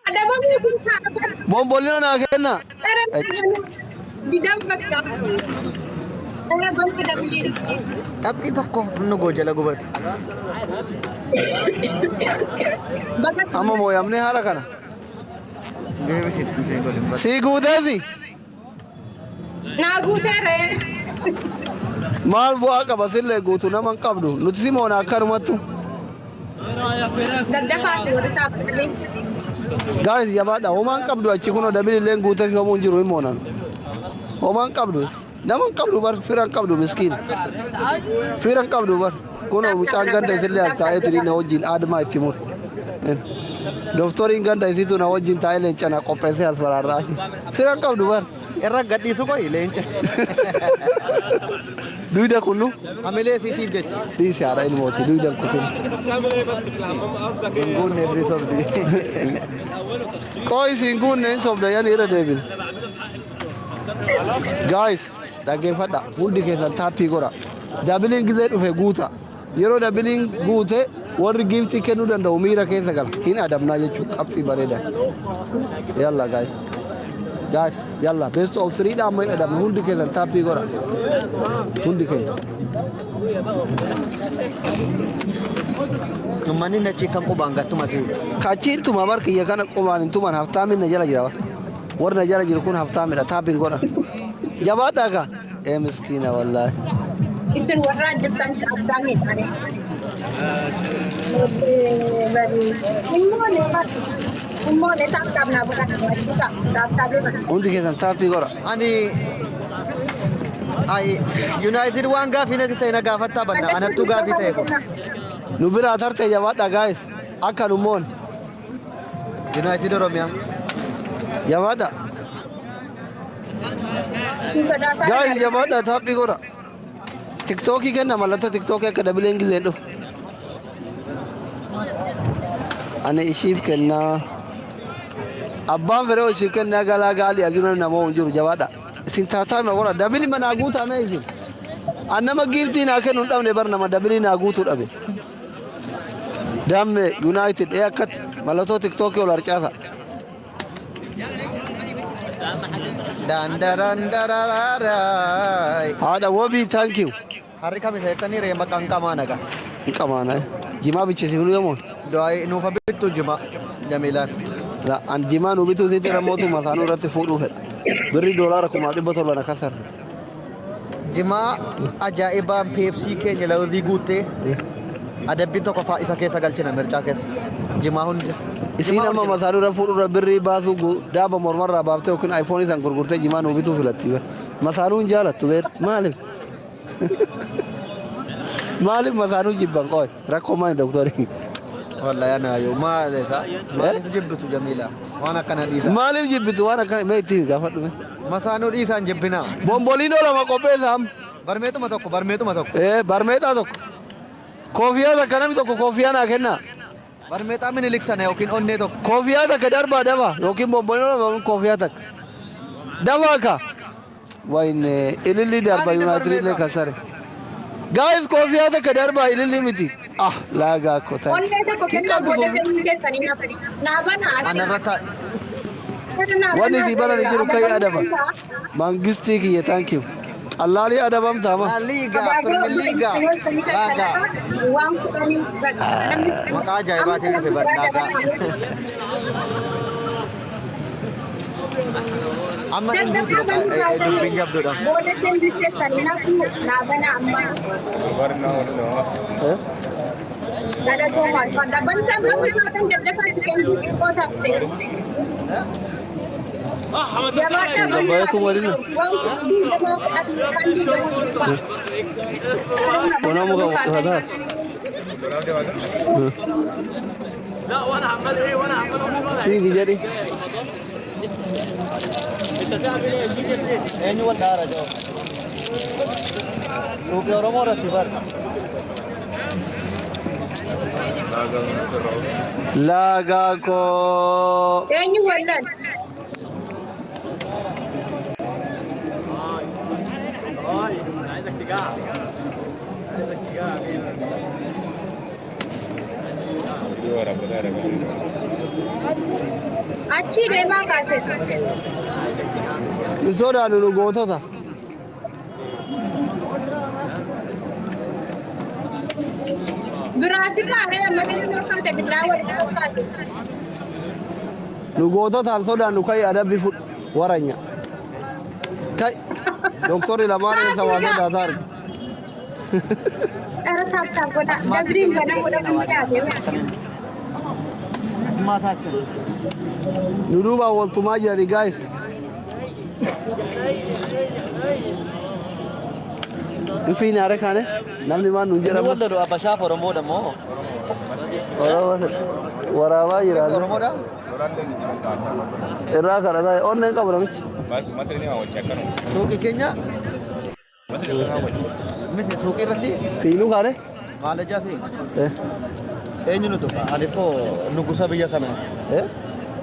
Adabamuu kun ta'a. Bombolino naa kenna. Didam bakka. Irra banaa dabilii. Qabxii tokko nu goo jala gubate. Bakka Amma mooyamnee haala kana. Deebisitti ishee godhin bara. Sii guuteesi. naa guuteere. Maal bu'aa qaba sillee guutu nama hin qabdu. Nuti si moona akkanumattu. Daddafaasi warri taa'anii. Guys jabaadha. Homaan qabdu achi kunoo dabililleen guutee fi homuu hin jiru hin moonan. Homaan qabdu. Nama hin qabdu bar fira hin qabdu miskiina. Fira hin qabdu bar. Kunoo mucaan ganda isillee as taa'ee tiri na wajjin aadmaa itti mur. Dooftoriin ganda isiitu na wajjin taa'ee leenca na qopheessee as baraarraa. Fira hin qabdu bar. Irra gadhiisu qoyi leenca. Duyda kunnu Hamilee isiitiif jecha. dhiisi haadha ilmooti duyda kutin. Hin guunne ifri sobdi. Qoo isin guunne hin sobda yani irra deebin. Guys dhaggeeffadha hundi keessan taappii godha. Dabiliin gizee dhufe guuta. Yeroo dabiliin guute warri giiftii kennuu danda'u miira keessa gala. Hin adamnaa jechuudha qabxii bareeda. Yalla guys. Guys yalla best of three dha amma hin adamna hundi keessan taappii godha. Hundi keessan. Uummanni achi kan qubaan gattuma ta'e. Kachiin tuma bar kiyya kana qubaan hin tuman haftaamin na jala jira bar. Warri na jala jiru kun haftaamidha taappiin godha. Jabaadhaa ka. Ee miskiina wallaahi. Isin warra jirtan abdaamiidhaan. Immoo taap taap naa godha. Taap taap godha. Hundi keessan taappii godha. Ani ay United waan gaafii natti ta'e na gaafattaa banna anattuu gaafii ta'e kun. Nu biraa tartee jabaadhaa guys. Akka nu moon. United Oromiyaa. Jabaadhaa. Guys jabaadhaa taappii godha. Tiktookii kenna mallattoo tiktookii akka dabileen gizeen dhufu. Ani ishiif kennaa. Abbaan fedhee ishiif kennaa galaa gaalii addunyaa namoo hin jiru jabaadha. Isin taataa godha dabili manaa guutamee isin. An nama giiftii naa kennu hin dhabne bar nama dabilii naa guutuu dhabe. Damme United ee akkatti mallattoo tiktookii ol harcaasa. Dandaran dararaaraay. Haadha wabii thank you. Harri kam isa jettanii ree maqaan qamaa naga. Hin qamaana. Jimaa bichisiifnu yomoo. Du'aa nuufa bittu jima Jamiilaan. La an jimaa nu bituu sitti irra mootummaa isaanii irratti fuudhuu fedha. Birrii doolaara 1700 na kasarre. Jimaa ajaa'ibaan peepsii keenya lawuzii guuttee adabbiin tokko faa isa keessa galchina mircaa keessa. Jimaa hundi. Isiin Jimaa amma original. masaanuu irra fuudhuu irra birrii baasuu daaba mormarraa baaftee yookiin aayifoonii san gurgurtee jimaa nu bituu filatti. Masaanuu hin jaalattu beer maaliif? Maaliif masaanuu jibban qoy rakkoo maali doktori? Wallahi ana yoo maal isa maaliif jibbitu Jamiila waan akkana dhiisa. Maaliif jibbitu waan akkana mee itti gaafadhu mee. Masaanuu dhiisaan jibbinaa. Bomboliinoo lama qopheessa amma. Barmeexuma tokko barmeexuma tokko. Ee barmeexaa tokko. Koofiyaa takka namni tokko koofiyaa naa kennaa. Barmeexaa minilik sana yookiin onnee tokko. Koofiyaa takka darbaa daba yookiin bomboliinoo lama yookiin koofiyaa takka. Dabaa ka. Wayne ililli darba Maali United illee barmeexa? kasare. Guys koofiyaa takka darbaa ililli miti. Ah laagaa ko thank Onnee tokko Hin kennaa qabdu booda koofiyaa. kennuun keessanii naaf naa banaa asii. Anarra taa'e. Wanni sii banan hin jiru kai adaba. Mangistii kiyya thank you. Qallaalii adabamta ama. La Liga, Premier Liga, Laagaa. Waan kudhanii Maqaa ajaa'ibaatiin dhufe bar laagaa. Amma hin duutu bakka dubbiin jabduudha. Booda kennu keessanii naaf naa banaa amma. Eh? Galatoomaa ulfaadha. Bantaan namni baatan daddafaa kennu xiqqoo tafte. Jabaadhaa Gabbaayatu warina. waan diigamaa kan diigamaa. Onamu ka Fiigi jedhi. Eenyu wal dhaara jiru? Suuqii Oromoo irratti bar. Laagaa koo. Eenyu wallan? Achii deemaa kaase. Hin sodaannu nu gootota. Biraasi kaaree ammas inni kaate billaa waliin kaate. Nu gootota hin sodaannu kai adabbi fudhu waranya. Kai doktorri lamaan eessa waa sodaataa arga. Dhara tap tap godha. Dabriin bana godha kan taate. Maataachin. Nu duubaan waltumaa jirani guys. Hin fiine hare kaane namni maan nuun Inni jedhamu. wal lolu Abashaaf Oromoodha moo? Waraabaa jira. Oromoodha? Irraa kadhataa onneen qabu namichi. Suuqii keenya misi suuqii irratti Fiinuu kaane. maal ajaa fi eenyu nu tuqa? Ani koo nugusa biyya kana.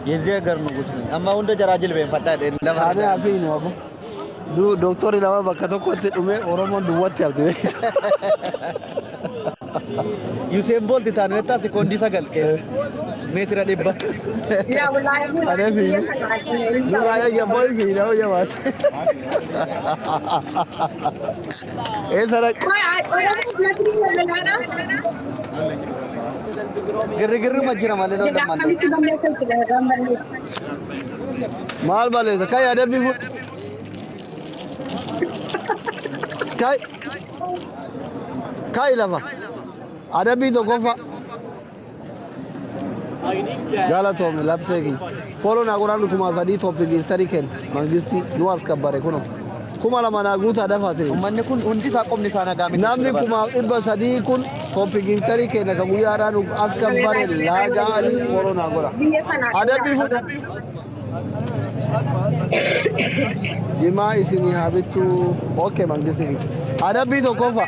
የዚህ ሀገር ንጉስ ነኝ። Amma hunda jaraa jilbeenfadhaa jedheen lafa Kaane haa fiinu abu. Doktorri lama bakka tokkotti dhume Oromoon duwwatti hafte. Usain Bolt taanu jettaa sekoondii 9 meetira 100. Yaa wallaahi Kaane fiinu. Nurraa eegga boy fiina hoo jabaate. Eessa dhaqe? Oromoo wallolaadha. Girrigirri jira malee Jedha lolli malee. akkamitti balleessan jira irraan balleessu. Maal balleessa? Kai adabbii fudhu. Kai. Kai lafa. Adabbii tokkoffaa. Galatoome labsee kiyya. Follow naa godhaan 3000 top giftarii kenna. Mangistii nu as kabbare kuno. 2000 naa guutaa dafaatini. Uummanni kun hundi isaa qomni isaa nagaa miti. Namni 300,000 kun top giftarii kenna kan guyyaadhaan nu as kabbare laagaanii follow naa godha. Biyya kanaa. Adabbii fudhu. Jimaa isinii haa bittuu. Okay mangistii kiyya. Adabbii tokkoffaa.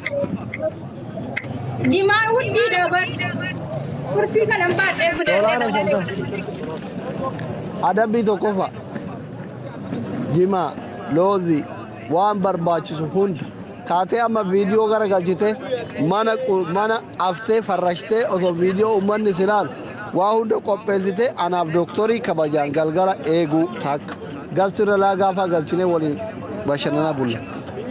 Jimaan wuddiidha bar. Kursii kanan baadhee Doolaara 50. Adabbii tokkoffaa. Jimaa, loozii, waan barbaachisu hunda kaatee amma viidiyoo gara galchitee mana mana aftee farrashtee osoo viidiyoo uummanni si ilaalu waa hunda qopheessitee anaaf dooktorii kabajaan galgala eeguu takka. Gastirra laagaa galchinee waliin bashannanaa bulla.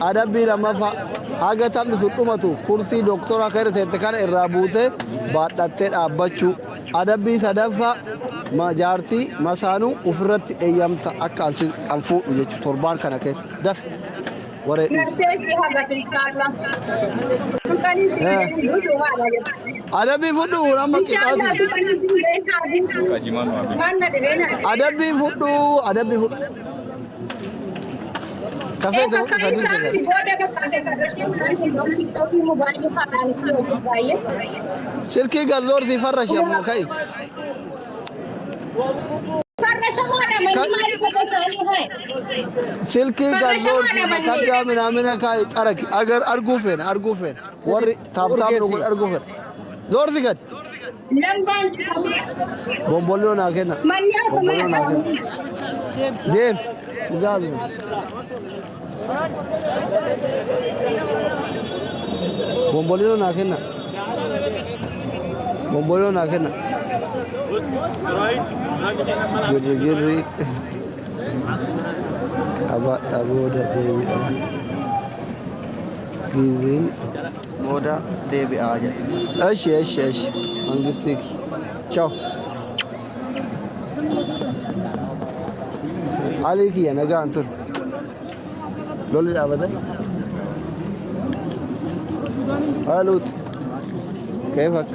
Adabbii lammaffaa haga taphni sun dhumatu kursii dooktora akka irra teette kana irraa buutee baadhattee dhaabbachuu. Adabbii sadaffaa jaartii masaanuu ofirratti eeyyamta akka an fuudhu jechuudha torbaan kana keessa. Dafi waree dhiisi. Narseessi haga inshallah. Tuqanii Adabbii fudhu amma Inshallah qixaati. tuqanii dhibee Maan na dhibee na. Adabbii fudhu adabbii fudhu. Kafee Eh fudhu fakkaan sadii isaa keessatti. booda bakka farrashee tiktookii mobaayilii faadhaanis hojii baay'ee. Silkii gazoorsii farrashi ammoo ka'i. Farrashamaadha manni maaliif akka isaanii haye? Silkii gazoorsii Farrashamaadha manni. makaddaa minaamina kaa'i xaraki agar arguu feena arguu feena warri tap tap nu godhe arguu feena. Zoorsi gad. Lambaan Bombolloo naa kenna. manni Bombolloo naa kenna. Deem. Izaaluma. Bombolloo naa kenna. Bombolloo naa kenna. Girri girri. Qabadha booda deebi'a. Girri. Booda deebi'aa jedha. እሺ እሺ እሺ መንግስቴ ቻው Alii kiyya nagaan ture. Lolli dhaabate. Haaluuti. كيفك؟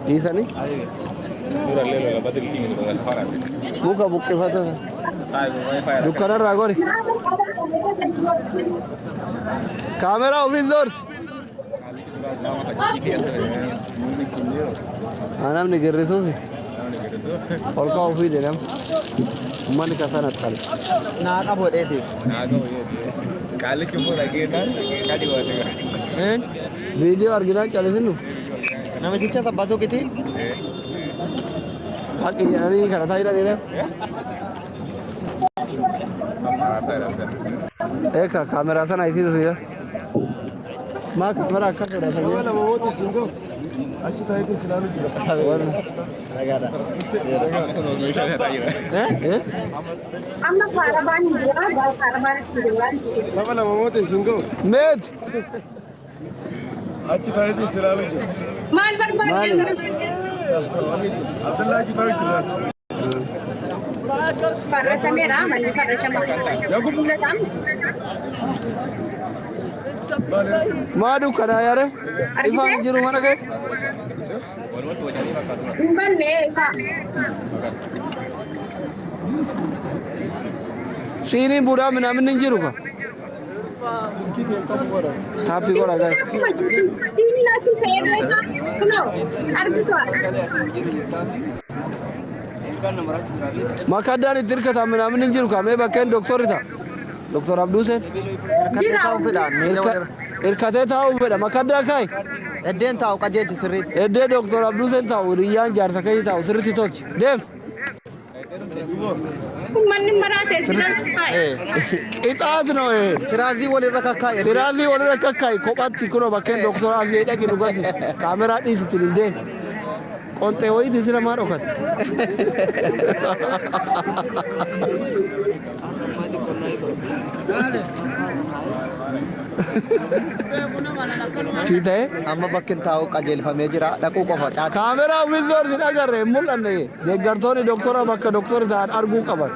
Dhiisanii? Muka buqqifata. Dukkanarraa gori. Kaameraa ofiin zoorsi. Namni girrisuufi. Ol ka'uu ofii jedhama. Uummanni kasana xale. Naa qabu godheeti. Een Viidiyoo arginaan calisinnu. Namticha sabbaa suuqitii Haqqi jedhanii kadhataa jiran Eeka kaameraa sana isiisu fiyya. Maa kaameraa akkas godhatan. Achi taa'eetiin silaalu jira. Nagaadha. Eh? Eh? Amma kaarabaan hin jira, kaarabaan hin jira. Lama lama moote isin ga'u. Meet. Achi taa'eetiin silaalu jira. Maal Maali? barbaadde? Abdullaa achi taa'u jira. Farrashameera, manni farrashamaa. Mul'ataan. Maa dukkanaa yaare? Ifaan hin jiru mana kee? Hin banne ifa. Siiniin budaa minaaminni hin jiru ka? Taappii godha gaa'e. Akkuma jirtu siiniin asii fe'ee beekaa. Kunoo argitu. Makaddaan itti hirkatan minaaminni hin jiru ka? Mee bakkeen doktorri ta'a. Doktor Abduuseen. Hirkatee taa'uu fedha. Miila walirra. Hirkatee taa'uu fedha. Makaddaa kaa'i. Eddeen taa'u qajeelchi sirriitti. Eddee Doktor Abduuseen taa'u hiriyyaan jaarsa keessa taa'u sirriitti tolchi. Deem. Kun manni maraate sidan taa'e. Qixaat no ee. Tiraazii walirra kakkaa'e. Tiraazii walirra kakkaa'i kophatti kunoo bakkeen doktora asii dhaqi dhugasi. Kaameraa dhiisitti hin deem. Qonxee wayiitii sila maa dhokate. Sii ta'e. Amma bakki hin taa'u qajeelfamee jira. Dhaquu qofa caati. Kaameraa ofii zoorsi agarre hin mul'anne. Deeggartoonni doktora bakka doktorri ta'an arguu qaban.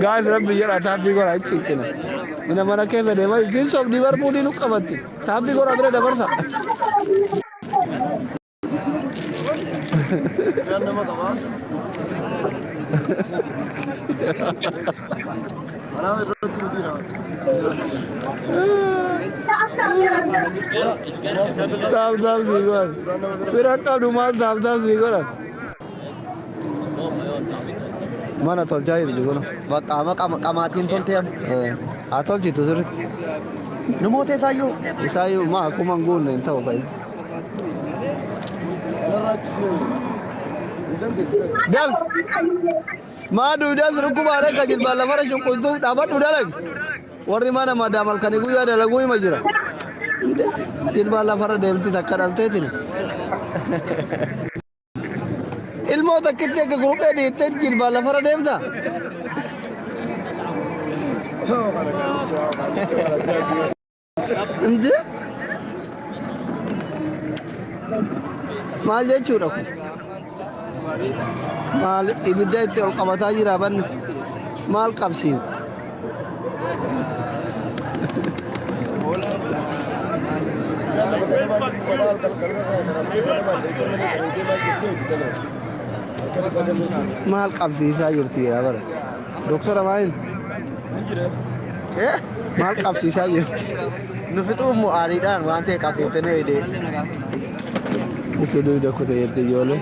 Gaas rabbi jedha taappii godha hin cinqina. Mina mana keessa deemaa ittiin sobdii barbuudii nu qabatti. Taappii godha bira dabarsa. Taap taap sii godhan. Bira qabdu maal taap taap sii godhan. Mana tolchaa jirti kun. Bakka amma qamaatiin toltee amma. Haa tolchitu sirriitti. Nu mootee isaayyuu. Isaayyuu maa akkuma hin guunne hin ta'u fa'i. Daf maa duudas rukkubaadha ka jilbaan lafarra shuqquntuuf dhaabadhu dalag. Warri mana madaa malkanii guyyaa dalaguu hima jira. Jilbaan lafarra deemti takka dhalteetiin. Ilmoo takkitti akka guruphee dhiittee jilbaan lafarra deemta. Inde maal jechuudha kun? Maal ibidda itti ol qabataa jira banni? Maal qabsiifte? Maal qabsiisaa jirti jedha bara. Doktora maaliin? Maal qabsiisaa jirti? Nu fixuuf moo aariidhaan waan ta'e qabsiiftee nu eedee. Itti duyda kute jette ijoollee.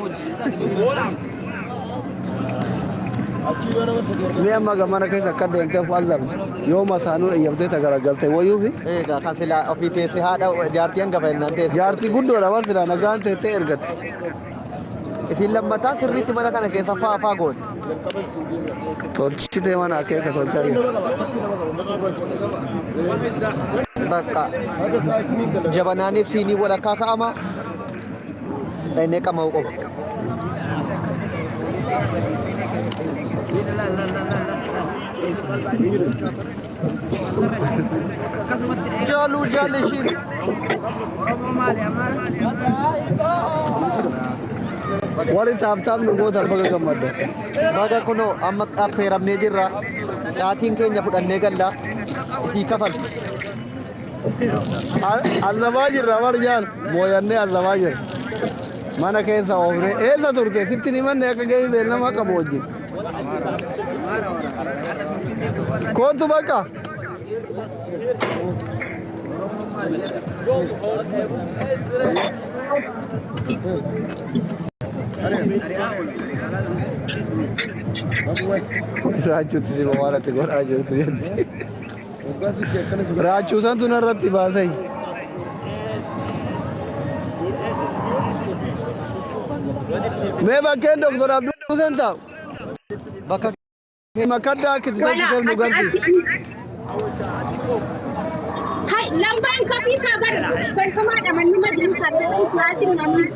Mee amma gamana keessa akka deemtee of allabde yoo masaanuu eeyyamtee tagaragalte wayyuufi. Egaa kan silaa ofii teesse haadha jaartii hangafa jennaan teesse. Jaartii guddoodha bar silaa nagaan teettee ergatte. Isin lammataa sirriitti mana kana keessa faa faa goote. Tolchitee mana akeeka tolchaa jira. Bakka jabanaaniif siinii walakkaa ka'ama. Dhaqnee qama'uu qofa. Jaaluu jaallishiin. Warri taaptaap nu gootan baga gammadda. Baga kunoo amma affeeramnee jirra. Caatiin keenya fudhannee galla. Isii kafalti. Allabaa jirra bar jaal mooyannee allabaa jirra. Mana keessa oofne eessa turte sitti ni manne akka geemi beellamaa qabu wajjin. Kootu bakka. Raachuutti si bawaaratti godhaa jirtu jetti. Raachuu santu narratti baasai. Mee bakkeen Doktor Abduu sen taa'u. Bakka Makaddaa akka itti Wala galchiteef nu ati garsiisi. ati Hai, lambaan kafiisaa bar tolfamaadha manni majlisaa kilaasiin namni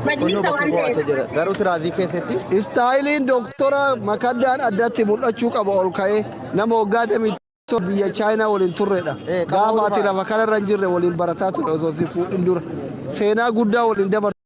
Kunnoo majlisa bakka waan bu'aatee ta'eef. jira. Garuu tiraazii keessatti Istaayiliin doktora Makaddaan addatti mul'achuu qaba ol ka'ee nama waggaa damii biyya Chaayinaa waliin turredha. Eh, qaba Gaafa ati ulfaa. lafa kanarra hin jirre waliin barataa ture osoo si fuudhin dura. Seenaa guddaa waliin dabarsu.